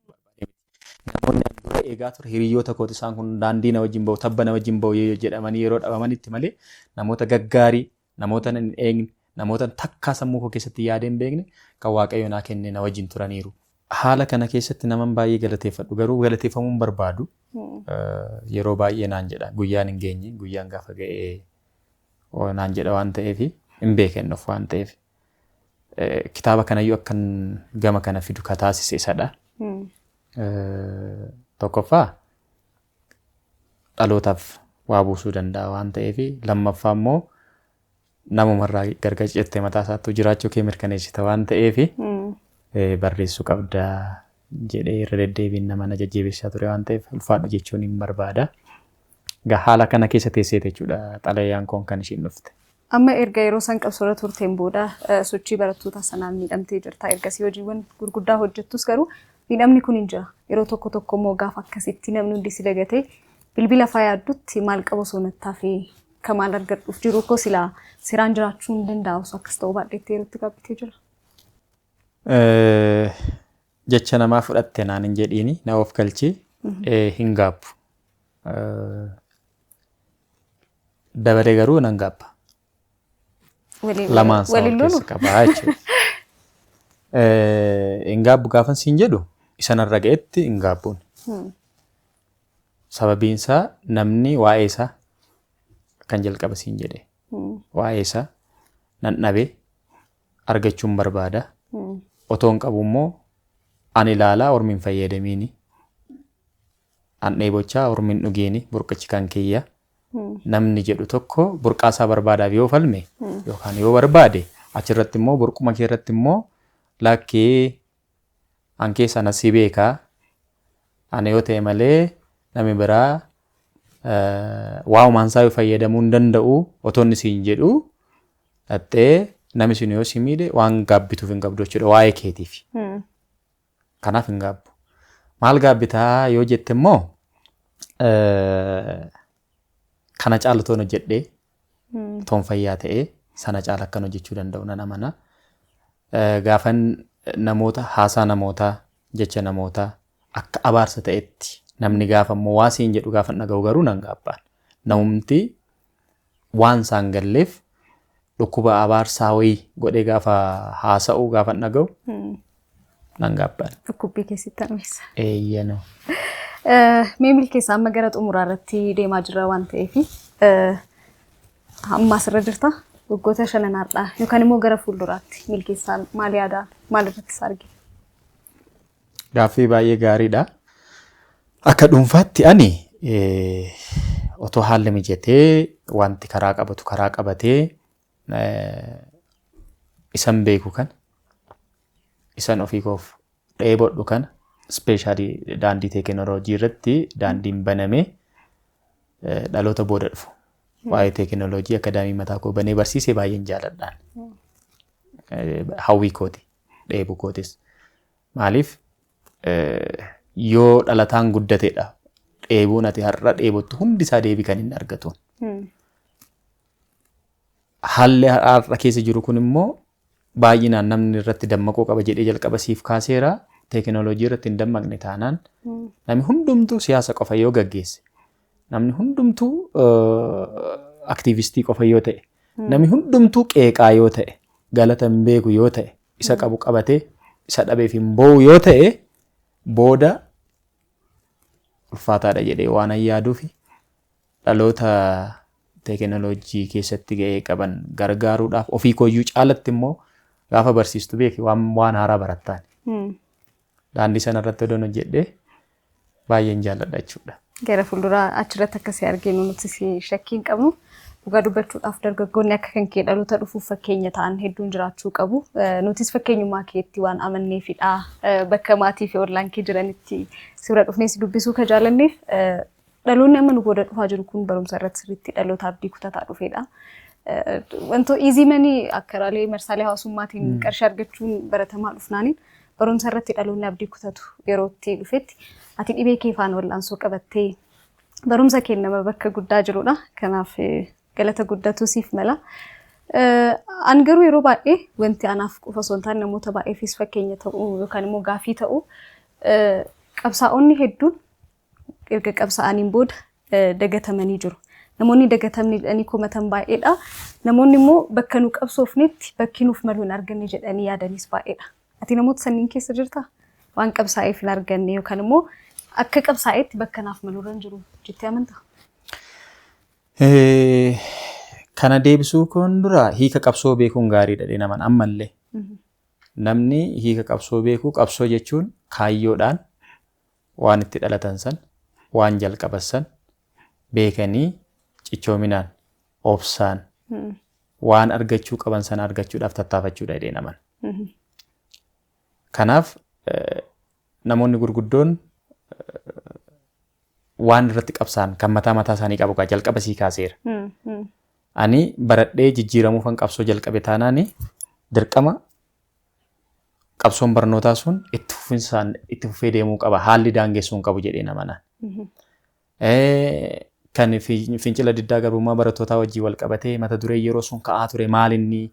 Namoonni ani dura eegaa ture hiriyoota kooti, isaan kun daandii na wajjin bahu, tabba na wajjin bahu jedhamanii yeroo dhabamanitti malee, namoota gaggaarii, namoota hin eegne, namoota takkaa sammuu koo keessatti yaadee hin beekne kan Waaqayyo naa kenne na wajjin turaniiru. Haala kana keessatti naman baay'ee galateeffadhu, garuu galateeffamuu hin barbaadu. Yeroo baay'ee naan jedha, guyyaan hin geenye, guyyaan gaafa ga'ee naan jedha waan ta'eef hin beekennuuf waan ta'eef. Kitaaba kanayyuu akkan gama kana fidu ka taasise isadha. Tokkoffaa dhalootaaf waa buusuu danda'a waan ta'eef, lammaffaa immoo namumarraa gargar cettee mataa isaattuu jiraachuu kee mirkaneessita waan ta'eef, barreessuu qabda jedhee irra deddeebiin nama na jajjabeessaa ture waan ta'eef, ulfaadhu jechuun hin barbaada. Egaa haala kana keessa teessee jechuudha xalayaan koon kan ishiin dhufte. Amma erga yeroo san qabsoorra turteen booda sochii barattoota sanaan miidhamtee jirta. Ergasii hojiiwwan gurguddaa hojjettus garuu miidhamni kun hin jira. Yeroo tokko tokko immoo gaafa akkasitti namni hundi si dagatee bilbila faa yaaddutti, maal qaba osoo nattaafee, ka maal argadhuuf jiru koo silaa siraan jiraachuu hin danda'a osoo akkas ta'uu baadheetti yerootti gaabbitee jira. Jecha namaa fudhatte naan hin jedhiini, na of galchi, hin gaabbu. Dabalee garuu nan gaabba. Lamaan isaa of keessa qabaa jechuudha. Hin gaabbu gaafan siin jedhu, isa narra ga'etti hin gaabbuun. Sababiin isaa namni waa'ee isaa kan jalqaba siin jedhe, waa'ee isaa nan dhabee argachuun barbaada. Otoo hin qabu immoo ani ilaalaa ormi hin fayyadamiini. An dheebochaa ormi hin dhugeeni, burqichi kan kiyya. Namni jedhu tokko burqaa isaa barbaadaaf yoo falme yookaan yoo barbaade, achirratti immoo burquma kee irratti immoo lakkee an keessa na si beekaa, ana yoo ta'e malee namni biraa waa isaa yoo fayyadamuu hin danda'u otoo inni siin jedhu dhattee, namni sun yoo si miidhe waan gaabbituuf hin qabdu jechuudha waa'ee keetiif. Kanaaf hin gaabbu. Maal gaabbitaa yoo jette immoo, kana caalu toon hojjedhee, toon fayyaa ta'ee sana caala akkan hojjechuu danda'u nan amana. Gaafan namoota, haasaa namootaa, jecha namootaa akka abaarsa ta'etti namni gaafa immoo waa siin jedhu gaafa dhaga'u garuu nan gaabbaan. Namumti waan isaan galleef dhukkuba abaarsaa wayii godhee gaafa haasa'u gaafa dhaga'u nan gaabbaan. Dhukkubbii keessatti hameessa. Eeyyanoo. Mee Milkeessaa, amma gara xumuraa irratti deemaa jirra waan ta'eef, amma asirra jirta, waggoota shanan har'aa yookaan immoo gara fuulduraatti Milkeessaan maal yaada, maal irratti isa argina? Gaaffii baay'ee gaariidha. Akka dhuunfaatti ani otoo haalli mijatee, wanti karaa qabatu karaa qabatee, isan beeku kana, isan ofii koof dheebodhu kana, especially daandii teekinooloojii irratti daandiin banamee, dhaloota booda dhufu waa'ee teekinooloojii academy mataa koo banee barsiisee baay'een jaaladhaan. Hawwii kooti, dheebuu kootis. Maaliif, yoo dhalataan guddateedha dheebuun ati har'a dheebottu hundi isaa deebii kan inni argatu. Haalli har'a keessa jiru kun immoo Baay'inaan namni irratti dammaquu qaba jedhee jalqaba siif kaaseera. Teekinooloojii irratti hin dammaqne taanaan, namni hundumtuu siyaasa qofa yoo gaggeesse, namni hundumtuu aktiivistii qofa yoo ta'e, namni hundumtuu qeeqaa yoo ta'e, galata hin beeku yoo ta'e, isa qabu qabatee isa dhabeef hin boo'u yoo ta'e, booda ulfaataadha jedhee waan an yaaduufi dhaloota teekinooloojii keessatti ga'ee qaban gargaaruudhaaf, ofii kooyyuu caalatti immoo gaafa barsiistu beeki waan haaraa barattaan. Daandii sana irratti odoon hojjedhee baay'een jaalladha jechuudha. Gara fuulduraa achirratti akkasii arginu nuti shakkii hin qabnu. Dhugaa dubbachuudhaaf, dargaggoonni akka kan kee dhaloota dhufuuf fakkeenya ta'an hedduun jiraachuu qabu. Nutis fakkeenyummaa keetti waan amanneefidha. Bakka maatii fi ollaan kee jiranitti si bira dhufnee si dubbisuu ka jaalanneef, dhaloonni amma nu booda dhufaa jiru kun barumsa irratti sirriitti dhaloota abdii kutataa dhufedha. Wantoota easy money akka karaalee marsaalee hawaasummaatiin qarshii argachuun baratamaa dhufnaaniin barumsa irratti dhaloonni abdii kutatu yeroo itti dhufetti, ati dhibee kee faana wal'aansoo qabattee barumsa kee nama bakka guddaa jirudha. Kanaaf galata guddatu siif mala. An garuu yeroo baay'ee wanti anaaf qofa osoo hin taane namoota baay'eefis fakkeenya ta'uu yookaan immoo gaafii ta'uu, qabsaa'onni hedduun erga qabsaa'aniin booda dagatamanii jiru. Namoonni dagatamni jedhanii komatan baay'eedha. Namoonni immoo bakka nu qabsoofnetti bakki nuuf malu hin arganne jedhanii yaadanis baay'eedha. Ati namoota sanniin keessa jirtaa? Waan qabsaa'eef hin arganne yookaan immoo akka qabsaa'etti bakka naaf malu irra hin jiru jettee amantaa? Kana deebisuu kun dura hiika qabsoo beekuun gaariidha jedhee naman ammallee. Namni hiika qabsoo beekuu, qabsoo jechuun kaayyoodhaan waan itti dhalatan san, waan jalqaban san beekanii, cichoominaan, obsaan waan argachuu qaban sana argachuudhaaf tattaafachuudha jedhee naman. Kanaaf namoonni gurguddoon waan irratti qabsaan kan mataa mataa isaanii qabu jalqaba sii kaaseera. Ani baradhee jijjiiramuufan qabsoo jalqabe taanaani, dirqama qabsoon barnootaa sun itti fufinsaan itti fufee deemuu qaba, haalli daangessuu hin qabu jedhee namanaan. Kan fincila diddaa garbummaa barattootaa wajjin wal qabatee mata duree yeroo sun ka'aa ture maal, inni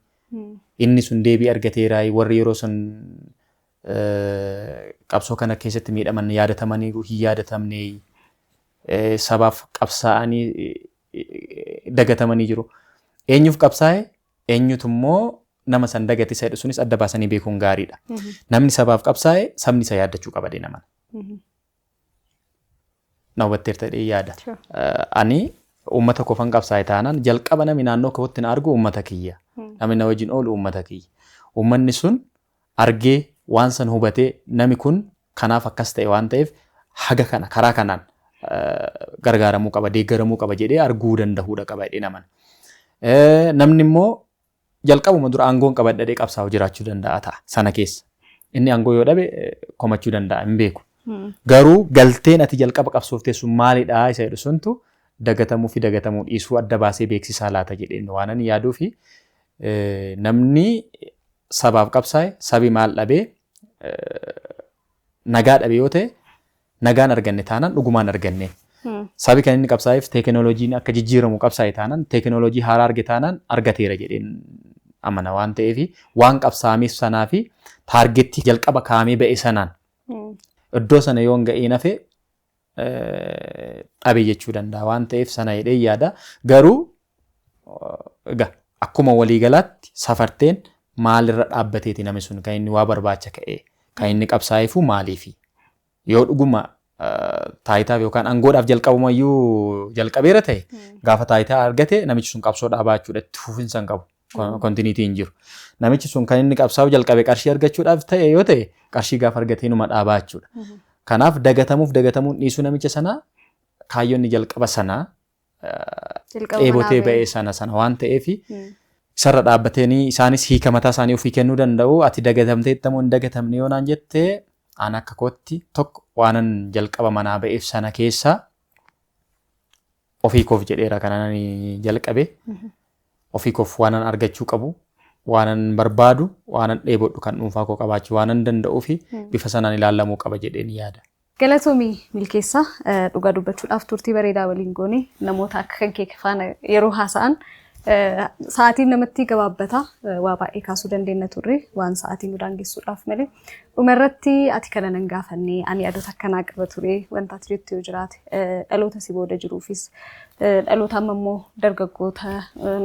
inni sun deebii argateera? Warri yeroo sun qabsoo kana keessatti miidhaman yaadatamaniiru, hin yaadatamne? Sabaaf qabsaa'anii dagatamanii jiru. Eenyuuf qabsaa'e, eenyutu immoo nama san dagate isa jedhu sunis adda baasanii beekuun gaariidha. Namni sabaaf qabsaa'e sabni isa yaaddachuu qaba jedhee namana. Na hubatteerta jedhee yaada. Ani uummata kofan qabsaa'e taanaan, jalqaba namni naannoo kootti na argu uummata kiyya. Namni na wajjin oolu uummata kiyya. Uummanni sun argee, waan san hubatee, nami kun kanaaf akkas ta'e waan ta'eef haga kana karaa kanaan gargaaramuu qaba, deeggaramuu qaba jedhee arguu danda'uudha qaba jedhee namana. Namni immoo jalqabuma dura aangoon qabadhadhee qabsaa'u jiraachuu danda'a ta'a sana keessa. Inni aangoo yoo dhabe komachuu danda'a, hin beeku. Garuu galteen ati jalqaba qabsooftee sun maalidha isa jedhu suntu dagatamuu fi dagatamuu dhiisuu adda baasee beeksisaa laata jedheen waan ani yaaduu fi, namni sabaaf qabsaa'e sabi maal dhabee, nagaa dhabe yoo ta'e, nagaan arganne taanaan dhugumaan arganne. Sabi kan inni qabsaa'eef teekinooloojiin akka jijjiiramu qabsaa'e taanaan, teekinooloojii haaraa arge taanaan argateera jedheen amana waan ta'eef, waan qabsaa'ameef sanaa fi target jalqaba kaa'amee ba'e sanaan iddoo sana yoo hin ga'iin hafe dhabe jechuu danda'a waan ta'eef sana jedhee yaada. Garuu egaa akkuma waliigalaatti safarteen maalirra dhaabbateeti namni sun kan inni waa barbaacha ka'ee, kan inni qabsaa'eefu maaliifi? Yoo dhuguma taayitaaf yookaan aangoodhaaf jalqabumayyuu jalqabeera ta'e, gaafa taayitaa argate namichi sun qabsoo dhaabaa jechuudha, itti fufinsa hin qabu. Continuity hin jiru. Namichi sun kan inni qabsaa'u jalqabe qarshii argachuudhaaf ta'e yoo ta'e, qarshii gaafa argatee numa dhaabaa jechuudha. Kanaaf dagatamuuf dagatamuun dhiisuu namicha sanaa kaayyoonni jalqaba sanaa dheebotee ba'ee sana sana waan ta'eef isarra dhaabbatanii isaanis hiika mataa isaanii ofii kennuu danda'u. Ati dagatamtee moo hin dagatamne yoo naan jette, an akka kootti tokko waanan jalqaba manaa ba'eef sana keessaa ofii koof jedheera kanan jalqabe. Ofii koof waanan argachuu qabu, waanan barbaadu, waanan dheebodhu kan dhuunfaa koo qabaachuu waanan danda'uu fi bifa sanaan ilaalamuu qaba jedheen yaada. Galatoomii Milkeessaa, dhugaa dubbachuudhaaf turtii bareedaa waliin goone. Namoota akka kan kee faana yeroo haasa'an Sa'aatiin namatti gabaabbata waa baay'ee kaasuu dandeenya turre waan sa'aatiin nu daangessuudhaaf malee. Dhumarratti ati kana nan gaafannee ani yaadota akkanaa qaba ture wanta ati jettu yoo jiraate dhaloota si booda jiruufis dhaloota amma immoo dargaggoota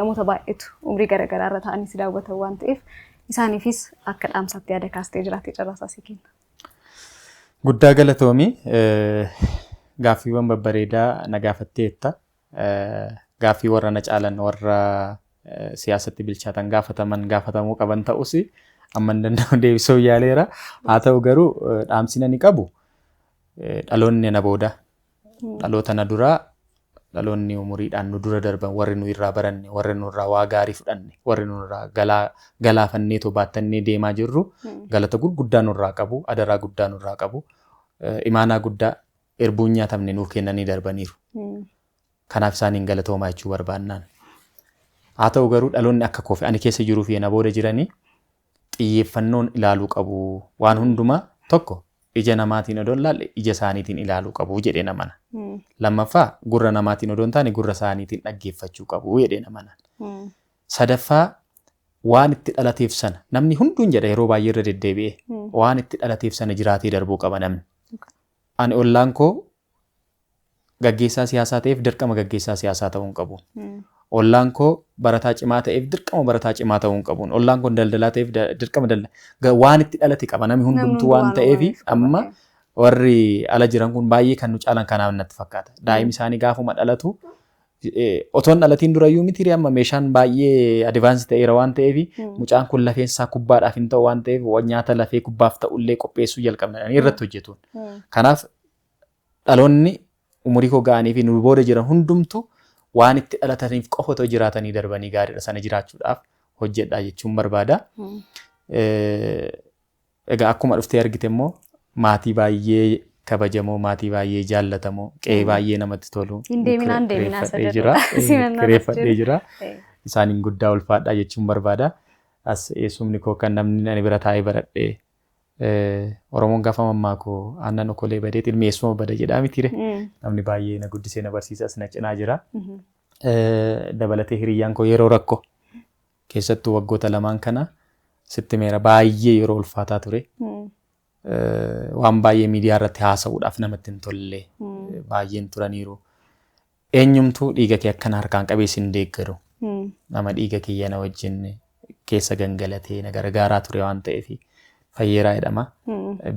namoota baay'eetu umrii garaagaraa irra ta'anii si daawwatan waan ta'eef isaaniifis akka dhaamsaatti yaada kaastee jiraate carraasaa si kenna. Guddaa galatoomii gaaffiiwwan babbareedaa na gaafatteetta. Gaaffii warra na caalan warra siyaasatti bilchaatan gaafataman gaafatamuu qaban ta'us amma hin danda'u deebisuu yaaleera. Haa ta'u garuu dhaamsi ani qabu dhaloonni na booda dhaloota na duraa dhaloonni umuriidhaan nu dura darban warri nu irraa baranne warri nu irraa waa gaarii fudhanne warri nu irraa galaafannee tobaattannee deemaa jirru galata gurguddaa nurraa qabu adaraa guddaa nurraa qabu imaanaa guddaa erbuun nyaatamne nuuf kennanii darbaniiru. Kanaaf isaaniin galatoomaa jechuu barbaannaan. Haa ta'u garuu dhaloonni akka koofi ani keessa jiruu fi na booda jiranii xiyyeeffannoon ilaaluu qabu. Waan hundumaa tokko ija namaatiin odoo hin laalle ija isaaniitiin ilaaluu qabu jedhee namana. Lammaffaa gurra namaatiin odoo hin taane gurra isaaniitiin dhaggeeffachuu qabu jedhee namana. Sadaffaa waan itti dhalateef sana namni hunduun jedha yeroo baay'ee irra deddeebi'ee waan itti dhalateef sana jiraatee darbuu qaba namni. Ani ollaan koo gaggeessaa siyaasaa ta'eef dirqama gaggeessaa siyaasaa ta'uu hin qabu. Ollaan koo barataa cimaa ta'eef dirqama barataa cimaa ta'uu hin qabu. Ollaan koo daldalaa ta'eef dirqama daldalaa. Waan itti dhalate qaba namni hundumtuu waan ta'eef amma warri ala jiran kun baay'ee kan nu caalan kanaaf natti fakkaata. Daa'imni isaanii gaafuma dhalatu otoo hin dhalatiin durayyuu miti amma meeshaan baay'ee advance ta'eera waan ta'eef mucaan kun lafeen isaa kubbaadhaaf hin ta'u waan ta'eef nyaata lafee kubbaaf ta'ullee qopheessuu jalqabna irratti hojjetuun. Kanaaf dhaloonni umurii koo ga'anii fi nu booda jiran hundumtu waan itti dhalataniif qofa otoo jiraatanii darbanii gaariidha sana jiraachuudhaaf hojjedhaa jechuun barbaada. Egaa akkuma dhuftee argite immoo maatii baay'ee kabajamoo maatii baay'ee jaallatamoo qe'ee baay'ee namatti tolu. Hin deeminaan deeminaa isa Kireeffadhee jira. Isaaniin guddaa ulfaadhaa jechuun barbaada. As eessumni koo kan namni ani bira taa'ee baradhee Oromoon gaafa mammaakoo aannan okolee badee ilmi eessuma bada jedhaa mitiire. Namni baay'ee na guddisee na barsiisas na cinaa jira. Dabalatee hiriyyaan koo yeroo rakkoo keessattuu waggoota lamaan kana sitti meera baay'ee yeroo ulfaataa ture. Waan baay'ee miidiyaa irratti haasa'uudhaaf namatti hin tolle baay'een turaniiru. Eenyumtuu dhiiga kee akkana harkaan qabee sin deeggaru. Nama dhiiga kiyya na wajjin keessa gangalatee na gargaaraa ture waan ta'eef Fayyeeraa jedhama.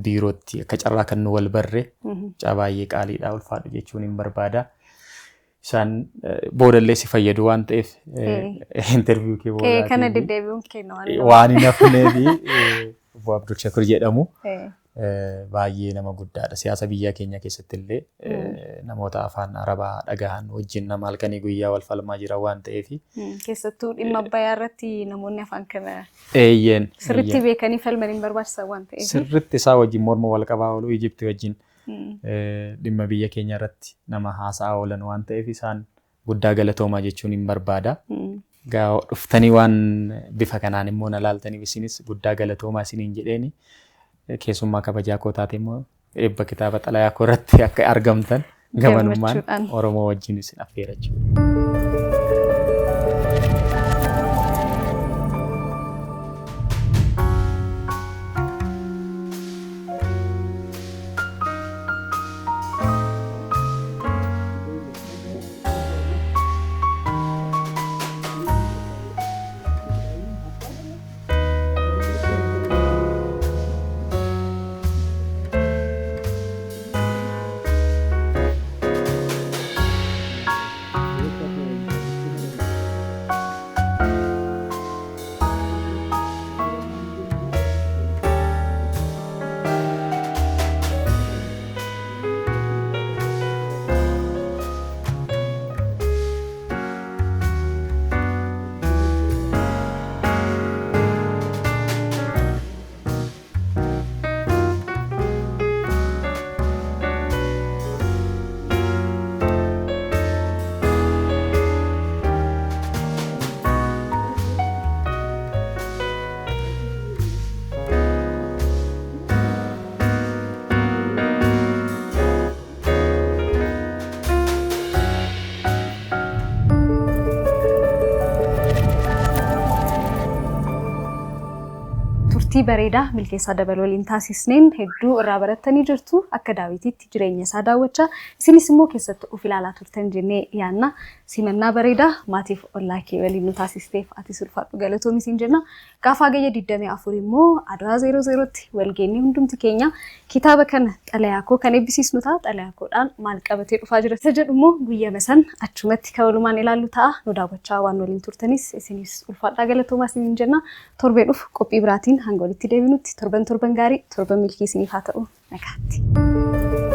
Biirootti akka carraa kan nu wal barre mucaa baay'ee qaaliidha ulfaadhu jechuun hin barbaada. Isaan boodallee si fayyadu waan ta'eef interview kee booda kana deddeebi'uun kenna waan hin hafneef obbo Abdul Shakur jedhamu. Baay'ee nama guddaadha. Siyaasa biyya keenya keessatti illee namoota afaan Arabaa dhagahan wajjin nama halkanii guyyaa wal falmaa jira waan ta'eef. Keessattuu dhimma Abbayyaa irratti namoonni afaan kana Eeyyeen. sirriitti beekanii falmaniin barbaachisaa waan ta'eef. Sirriitti isaa wajjin morma wal qabaa oolu Ijipti wajjin dhimma biyya keenya irratti nama haasa'aa oolan waan ta'eef isaan guddaa galatoomaa jechuun hin barbaada. Dhuftanii waan bifa kanaan immoo na laaltaniif isinis guddaa galatoomaa isiniin jedheeni. Keessummaa kabajaa koo taate immoo eebba kitaaba xalayaa koo irratti akka argamtan gamanummaan Oromoo wajjin isin affeera jechuudha. Turtii bareedaa Milkeessaa Dabaloo waliin taasisneen hedduu irraa barattanii jirtu. Akka daawwitiitti jireenya isaa daawwachaa isinis immoo keessatti of ilaalaa turtan jennee yaanna. Simannaa bareedaa maatiif ollaa kee waliin nu taasisteef ati ulfaadhu, galatoomi siin jenna. Gaafa Hagayya 24 immoo Adwaa 00tti walgeenii hundumti keenya kitaaba kana, Xalayaa Koo, kan eebbisiisnu ta'a. Xalayaa koodhaan maal qabatee dhufaa jira isa jedhu immoo guyyama san achumatti kan walumaan ilaallu ta'a. Nu daawwachaa waan waliin turtanis isinis ulfaadhaa, galatoomaa isiniin jenna. Torbee dhufu qophii biraatiin hanga walitti deebinutti torban gaarii, torban milkii isiniif haa ta'u, nagaatti.